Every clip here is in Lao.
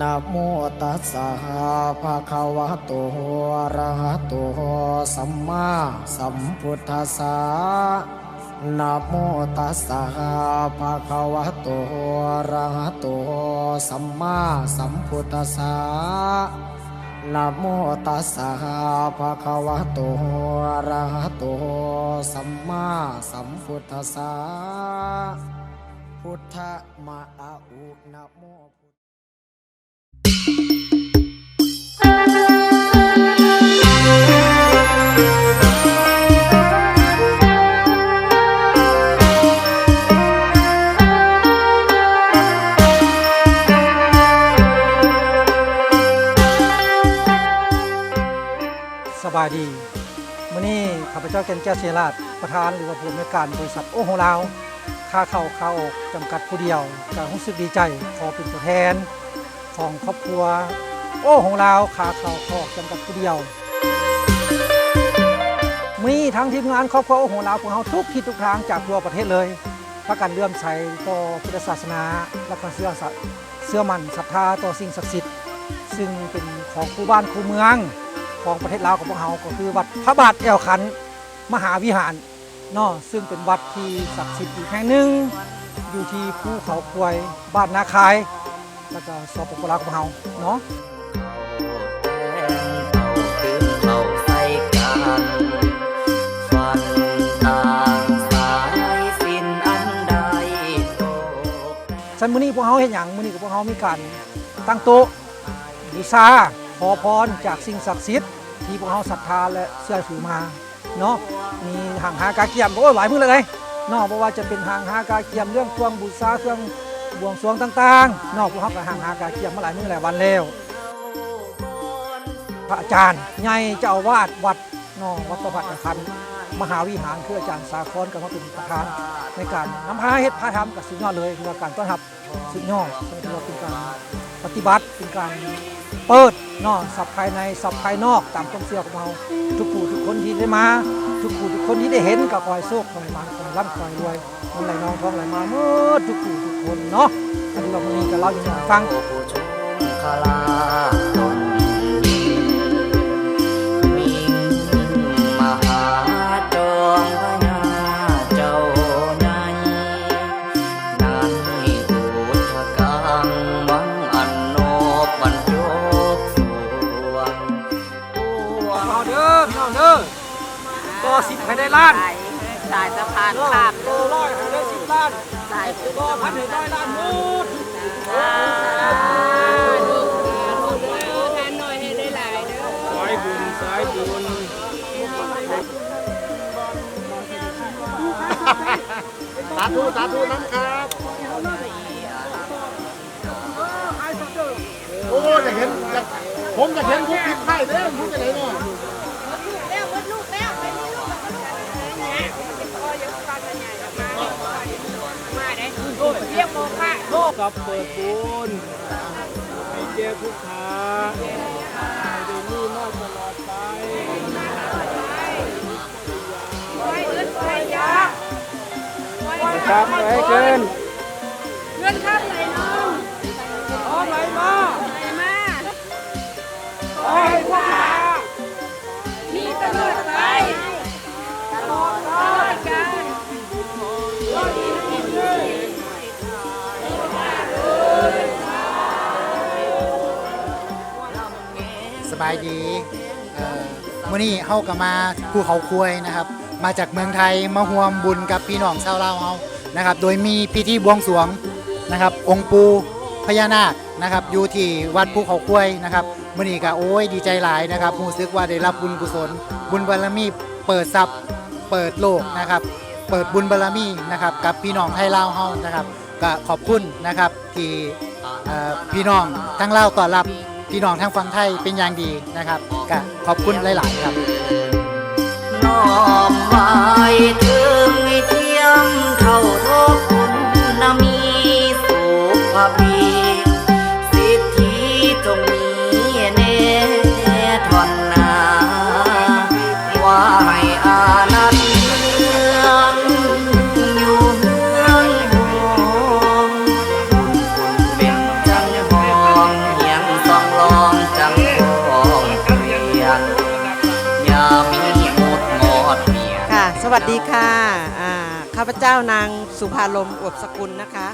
ນະໂມຕັດສະ ພະຄະວະໂຕ ອະຣະຫະໂຕ ສຳມາສຳພຸດທັດສະ ນະໂມຕັດສະ ພະຄະວະໂຕ ອະຣະຫະໂຕ ສຳມາສຳພຸດທັດສະ ນະໂມຕັດສະ ພະຄະວະໂຕ ອະຣະຫະໂຕ ສຳມາສຳພຸດທັດສະ ພຸດທະມະອາອຸ ນະໂມ ສະບາຍດີ. ມື້ນີ້ຂ້າພະເຈົ້າ ແກ່ນແກ້ວ ໄຊຍະລາດ ປະທານ ຫຼືວ່າຜູ້ອຳນວຍການບໍລິສັດໂອ້ໂຫລາວ ຂາເຂົ້າຂາອອກ ຈຳກັດຜູ້ດຽວ ກໍຮູ້ສຶກດີໃຈ ຂໍເປັນຕົວແທນຂອງຄອບຄົວໂອ້ໂຫລາວ ຂາເຂົ້າຂາອອກ ຈຳກັດຜູ້ດຽວ. ມື້ນີ້ທາງທີມງານຄອບຄົວໂອ້ໂຫລາວ ພວກເຮົາທຸກທິດທຸກທາງຈາກທົ່ວປະເທດເລີຍ ພາກັນເຫຼື້ອມໃສຕໍ່ພຸດທະສາສະໜາ ແລະ ກໍເຊື່ອສະ ເຊື່ອໝັ້ນສັດທາຕໍ່ສິ່ງສັກສິດ ຊຶ່ງເປັນຂອງຄູ່ບ້ານຄູ່ເມືອງຂອງປະເທດລາວຂອງພວກເຮົາ ກໍຄືວັດພະບາດແອວຂັນມະຫາວິຫານເນາະ ຊຶ່ງເປັນວັດທີ່ສັກສິດອີກແຫ່ງໜຶ່ງ ຢູ່ທີ່ພູເຂົາຄວາຍ ບ້ານນາຄາຍ ແລ້ວກໍ ສປປ ລາວ ຂອງເຮົາເນາະ. ຊັ້ນມື້ນີ້ພວກເຮົາເຮັດຫຍັງ? ມື້ນີ້ກໍພວກເຮົາມີການຕັ້ງໂຕະບູຊາ ຂໍພອນຈາກສິ່ງສັກສິດທີ່ພວກເຮົາສັດທາ ແລະ ເຊື່ອຖືມາເນາະ. ມີຫ້າງຫາກາກຽມ ໂອ້ ຫຼາຍມື້ແລ້ວເດ້ເນາະ ບໍ່ວ່າຈະເປັນຫ້າງຫາກາກຽມເລື່ອງເຄື່ອງບູຊາ ເຄື່ອງບວງສວງຕ່າງໆເນາະ ພວກເຮົາກໍຫ້າງຫາກາກຽມມາຫຼາຍມື້ຫຼາຍວັນແລ້ວ. ພະອາຈານໃຫຍ່ເຈົ້າອາວາດວັດເນາະ ວັດພະບາດແອວຂັນມະຫາວິຫານ ຄືອາຈານສາຄອນ ກໍມາເປັນປະທານໃນການນຳພາເຮັດພາທຳ ກໍສຸດຍອດເລີຍ ຖືວ່າການຕ້ອນຮັບສຸດຍອດ ຖືວ່າເປັນການປະຕິບັດ ເປັນການເປີດເນາະ ສັບພາຍໃນສັບພາຍນອກ ຕາມຄວາມເຊື່ອຂອງເຮົາ ທຸກຜູ້ທຸກຄົນທີ່ໄດ້ມາ ທຸກຜູ້ທຸກຄົນທີ່ໄດ້ເຫັນ ກໍຂໍໃຫ້ໂຊກ ຂໍໃຫ້ໝານ ຂໍໃຫ້ລ່ຳ ຂໍໃຫ້ລວຍ ເງິນໄຫຼນອງທອງໄຫຼມາໝົດທຸກຜູ້ທຸກຄົນເນາະ. ອັນນີ້ວ່າມື້ນີ້ກໍເລົ່າຢູ່ໃຫ້ຟັງ ເອົາເດີ ພີ່ນ້ອງເດີ ຕໍ່ສິບໃຫ້ໄດ້ລ້ານ ສາຍສະພານຂ້າມ ຕໍ່ຮ້ອຍໃຫ້ໄດ້ສິບລ້ານ ສາຍບຸນຕໍ່ພັນໃຫ້ໄດ້ລ້ານໝົດ ສາທຸ ສາຍບຸນ ສາຍບຸນ ສາທຸ ສາທຸນຳຄັບ. ໂອ້ ຢາກເຫັນ ຢາກ ຜົມຢາກເຫັນຜູ້ປິດໄຟເດ້ ຮູ້ຈັ່ງໃດເນາະ? ມາໄດ້ ຮຽກໝໍພະ ກັບເປີດບຸນ ໃຫ້ແກ່ຜູ້ຂ້າ ໃຫ້ໄດ້ມີມາຕະຫຼອດໄປ. ເງິນຄຳໄຫຼຂຶ້ນ ເງິນຄຳໄຫຼນອງ ທອງໄຫຼມາ ໄຫຼມາ ຂໍໃຫ້ພວກຂ້າມີຕະຫຼອດໄປ ຕະຫຼອດການ ສະບາຍດີ. ເອີ ມື້ນີ້ເຮົາກໍມາພູເຂົາຄວາຍນະຄັບ ມາຈາກເມືອງໄທ ມາຮ່ວມບຸນກັບພີ່ນ້ອງຊາວລາວເຮົານະຄັບ ໂດຍມີພິທີບວງສວງນະຄັບ ອົງປູ່ພະຍານາກນະຄັບ ຢູ່ທີ່ວັດພູເຂົາຄວາຍນະຄັບ. ມື້ນີ້ກໍ ໂອ້ຍ ດີໃຈຫຼາຍນະຄັບ ຮູ້ສຶກວ່າໄດ້ຮັບບຸນກຸສົນ ບຸນບາລະມີ ເປີດຊັບ ເປີດໂລກນະຄັບ ເປີດບຸນບາລະມີນະຄັບ ກັບພີ່ນ້ອງໄທລາວເຮົານະຄັບ. ກໍຂອບຄຸນນະຄັບ ທີ່ ເອີ ພີ່ນ້ອງທາງລາວຕ້ອນຮັບພີ່ນ້ອງທາງຝັ່ງໄທເປັນຢ່າງດີນະຄັບ ກໍຂອບຄຸນຫຼາຍໆຄັບ. ນ້ອມໄຫວ້ເທີງໃຫ້ທຽມເທົ່າທອບຄຸນນະມີສຸພະເພ ເສດຖີຈົ່ງມີແນ່ທ່ອນນາ ວ່າໃຫ້ອານັນເຮືອງ ຢູ່ເຮືອນຮອງ ບຸນຄຸນເປັນຈັນຮອງ สวัสดีค่ะ อ่า ข้าพเจ้านางสุภาลม อวบสกุลนะคะ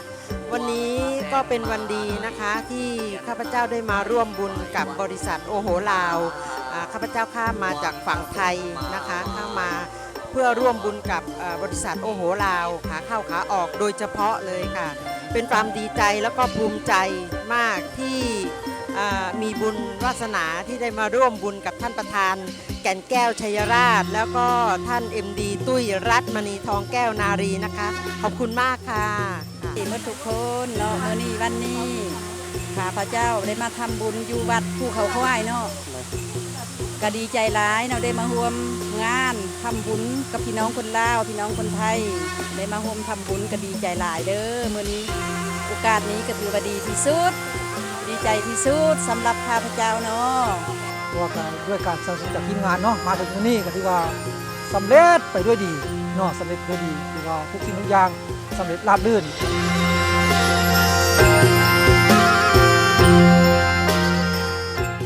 วันนี้ก็เป็นวันดีนะคะ ที่ข้าพเจ้าได้มาร่วมบุญกับบริษัทโอโหลาว อ่า ข้าพเจ้าข้ามมาจากฝั่งไทยนะคะ เข้ามาเพื่อร่วมบุญกับ เอ่อ บริษัทโอโหลาว ขาเข้าขาออกโดยเฉพาะเลยค่ะ เป็นความดีใจแล้วก็ภูมิใจมากที่ อ่า มีบุญวาสนาที่ได้มาร่วมบุญกับท่านประธาน แก่นแก้ว ชัยราช แล้วก็ท่าน เอ็มดี ตุ้ย รัตน์มณีทองแก้วนารีนะคะ ขอบคุณมากค่ะ หมดทุกคนเนาะ มื้อนี้วันนี้ ข้าพเจ้าได้มาทำบุญอยู่วัดภูเขาควายเนาะ ก็ดีใจหลายเนาะ ได้มาร่วมงานทำบุญกับพี่น้องคนลาว พี่น้องคนไทย ได้มาร่วมทำบุญก็ดีใจหลายเด้อ มื้อนี้โอกาสนี้ก็ถือว่าดีที่สุด ดีใจที่สุดสำหรับข้าพเจ้าเนาะ เพราะว่าก็ด้วยการสนับสนุนจากทีมงานเนาะ มาถึงมื้อนี้ก็ถือว่าสำเร็จไปด้วยดีเนาะ สำเร็จไปด้วยดี ถือว่าทุกสิ่งทุกอย่างสำเร็จราบรื่น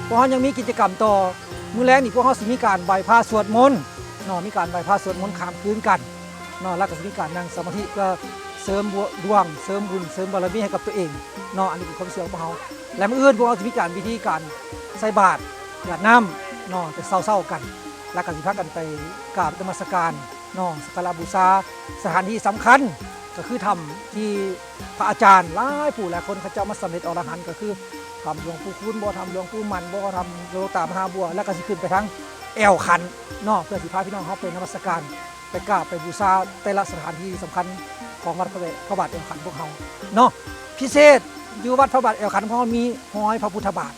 พวกเรายังมีกิจกรรมต่อ มื้อแลงนี่พวกเราสิมีการไหว้พระสวดมนต์เนาะ มีการไหว้พระสวดมนต์ข้ามคืนกัน เนาะ แล้วก็สิมีการนั่งสมาธิเพื่อเสริมดวง เสริมบุญ เสริมบารมีให้กับตัวเองเนาะ อันนี้เป็นความเชื่อของพวกเรา และมื้ออื่นพวกเราสิมีการพิธีการใส่บาตรหยาดน้ำเนาะ แต่เช้าๆ กัน แล้วก็สิพากันไปกราบนมัสการเนาะ สักการะบูชา สถานที่สำคัญก็คือถ้ำที่พระอาจารย์หลายผู้หลายคนเขาเจ้ามาสำเร็จอรหันต์ ก็คือถ้ำหลวงปู่คูณบ่ ถ้ำหลวงปู่มั่นบ่ ถ้ำหลวงตามหาบัว แล้วก็สิขึ้นไปทางแอ่วขันเนาะ เพื่อสิพาพี่น้องเฮาไปนมัสการ ไปกราบไปบูชาแต่ละสถานที่สำคัญของวัดพระแวะ พระบาทแอ่วขันพวกเฮาเนาะ พิเศษอยู่วัดพระบาทแอ่วขันของเฮามีห้อยพระพุทธบาท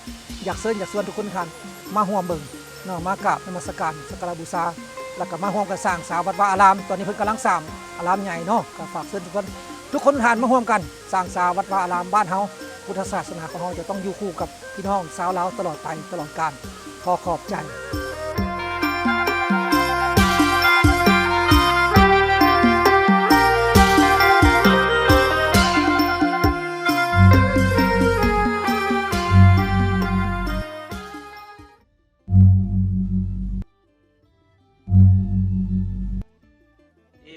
อยากเชิญอยากชวนทุกคนทุกท่านมาร่วมเบิ่งเนาะ มากราบนมัสการสักการะบูชา แล้วก็มาร่วมกันสร้างสาวัดวาอาราม ตอนนี้เพิ่นกำลังสร้างอารามใหญ่เนาะ ก็ฝากเชิญทุกคน ทุกคนทุกท่านมาร่วมกันสร้างสาวัดวาอารามบ้านเฮา พุทธศาสนาของเฮาจะต้องอยู่คู่กับพี่น้องชาวลาวตลอดไปตลอดกาล ขอขอบใจ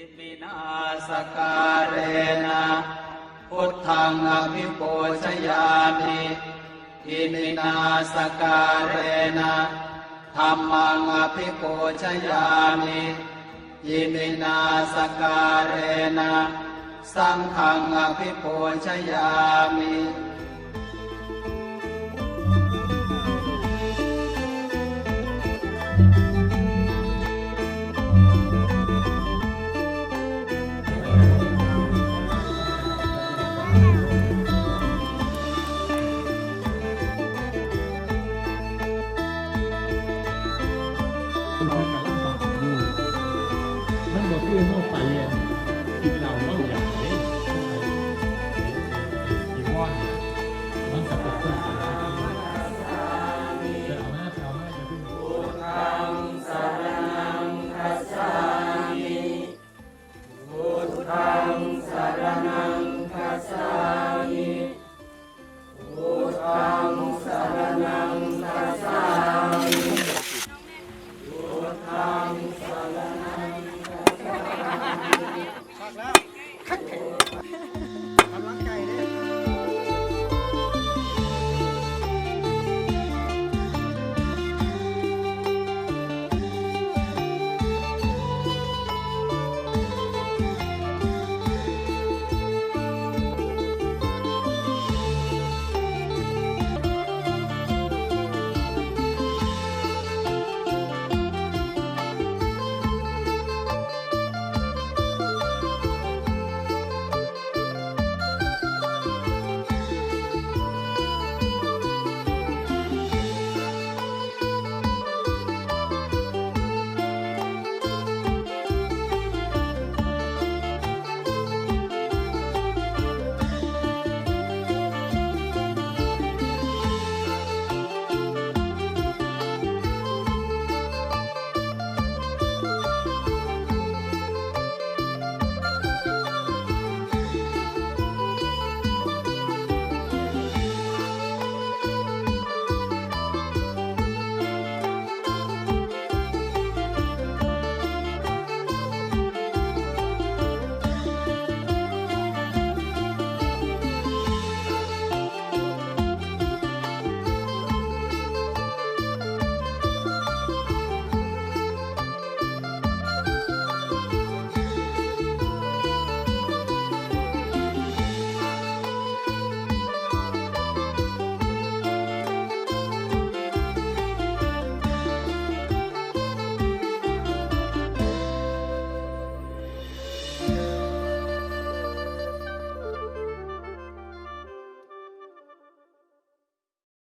इमिना साकारेण बुद्धं अभिपूजयामि। इमिना साकारेण धम्मं अभिपूजयामि। इमिना साकारेण संघं अभिपूजयामि। ມັນບໍ່ຄືເຮົາໄປກິນເຫຼົ້າເມົາຢາເດ້ ອີວອນ ມັນກໍເປັນຄົນ ໄປເອົາມາ ໄປເອົາມາ ພຸດທັງສະຣະນັງຄັດສາມິ ພຸດທັງສະຣະນັງຄັດສາມິ ພຸດທັງສະຣະນັງຄັດສາມິ ພຸດທັງສະຣະນັງຄັດສາມິ